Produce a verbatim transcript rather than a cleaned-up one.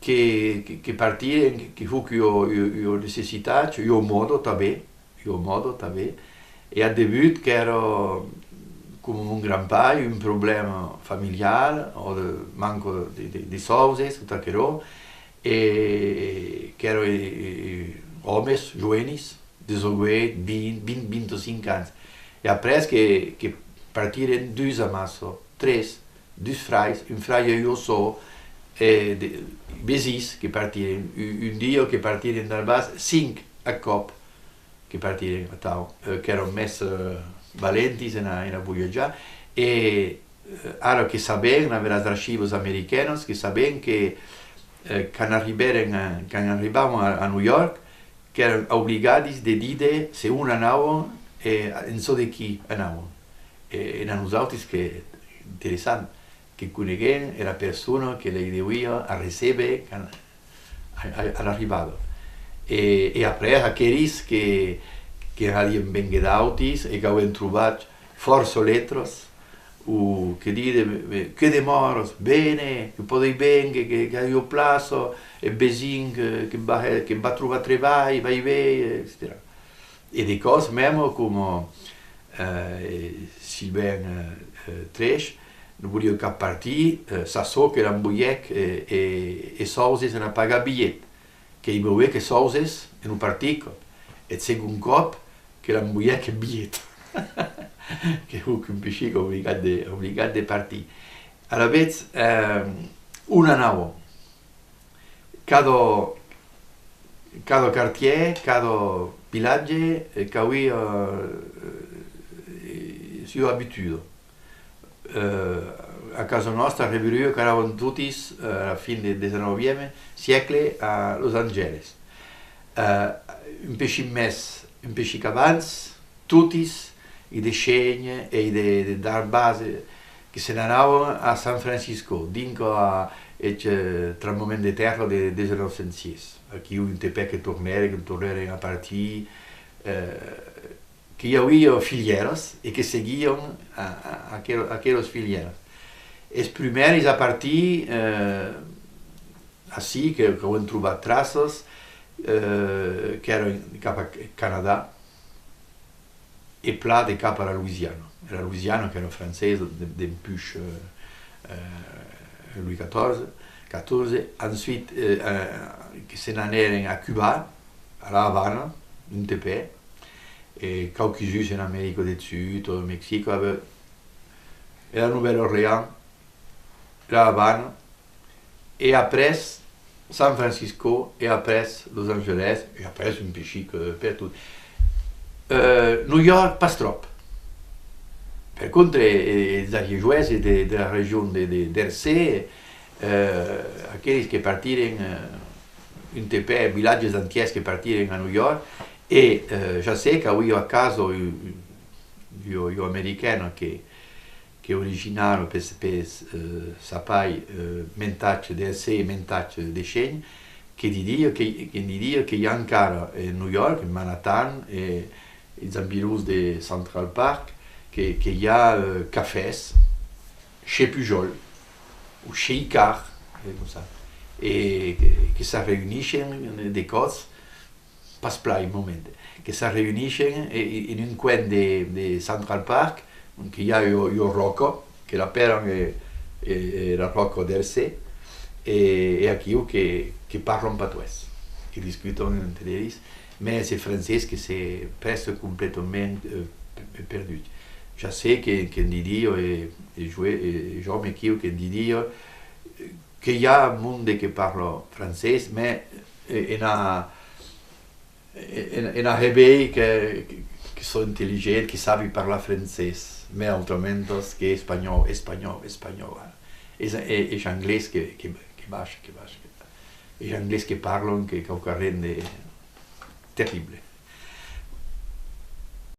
que, que, que partiren, que, que huc ua, ua, ua necessitat, ua mòda tanben, ua mòda tanben. E ath debut qu'èra coma mon grand-pair, un problèma familial, o de manca de, de, de sòuses, tot aquerò, e qu'èra, e, e, e òmes joenis, dètz-e-ueit, vint, vint, vint-e-cinc ans. E après que, que partiren dus amassa, tres, dus frairs, un frair e ua sòr, e de, vesins que partiren, un, un dia que partiren d'Arbàs, cinc a còp que partiren atau, eh, qu'èran mès, eh, valentis ena, ena voiatjar, e, eh, ara que sabèm, damb eras archivas americanas, que sabèm que, eh, quand arribèren a, quand arribavan a, a New York, qu'èran obligadis de díder se on anavan e en çò de qui anavan. E, e ena nosautis que interessant, que coneguem era persona que lei deuia arrecéber quand, a, a, a l'arribada. E, e après, aqueris que, que hadien vénguer d'autis e qu'auem trobat fòrça letras, o que diden, que demòras? Bene, que podei vénguer, que, que ai ua plaça, eth vesin que, que va, que va trobar trebalh, vai véder, etcetèra. E de còps, mèma, coma, eh, Sylvain, eh, eh, Tresch, non volia cap partir, eh, sa sòr que l'envoièc, eh, e, e sòuses entà pagar bilhet, qu'ei mauvais que sòuses e non partir. Eth segond còp que l'envoièc eth bilhet, que huc un pichic obligat de, obligat de partir. Alavetz, eh, on anavan? Cada, cada quartièr, cada vilatge, eh, qu'auia, eh, sua abituda. Eh, a casa nòsta, a Reveruèr, qu'anavan totis, eh, a la fin de dètz-e-novième siècle a Los Angeles. Eh, un pichic mès, un pichic abans, totis, i de Chenha e i de, de, d'Arbàs, eh, que se n'anavan a San Francisco, dinc a eth, eh, tremblement de tèrra de dètz-e-nòu cent sièis. Aquiu un tepè que tornèren, que tornèren a partir, eh, que i auia filièras e que seguian a, a, aquel-, aquelas filièras. Es prumèris a partir, eh, ací, que, qu'auem trobat traças, eh, qu'èran cap a Canadà, e plan de cap a la Louisiana. E la Louisiana, qu'èra francesa de, dempuish, eh, eh, Louis quatorze, quatorze. Ensuite, eh, eh, que se n'anèren a Cuba, a La Havana, un tepè, e quauquis uns en America deth Sud, o Mexico, e la Nouvelle-Orléans, La Havana, e après San Francisco, e après Los Angeles, e après un pichic, eh, pertot. Eh, New York, pas tròp. Per contra, eh, es arièjoèrs de, de la region de, de, d'Ercé, eh, aqueles que partiren, eh, un tepè, vilatges entièrs que partiren a New York, e, eh, ja sé qu'auia a casa ua, ua, ua americana que, que originava pes, pes, eh, sa pair, eh, mentatge d'Ercé e mentatge de Chenha, que didia que, que didia que i a encara en New York, en Manhattan, e, es environs de Central Park, que, que i a, eh, cafès chez Pujol, o chez Icard, eh, com ça, e que, que s'arreünissen de còps, pas plan un moment, que s'arreünissen e, e, en un coen de, de Central Park, que i a ua, ua ròca, que l'apèran, eh, eh, eh, la ròca d'Ercé, e, e aquiu que, que parlan patoès, que discutan entre eles, mès eth francés que s'ei prèsque completament, eh, pe-, perdut. Ja sé que, que'n didia, e, e jo, e, e jo me quiu que'n didia, eh, que i a monde que parla francés, mès, eh, ena, en, en arrevei que, que, que son intelligents, que sabi parlar francés, mès autrament que espanhòu, espanhòu, espanhòu, eh. Es, e, es anglés que, que, que baisha, que baisha, que baisha. Es anglés que parlan, que quauquarren de terrible.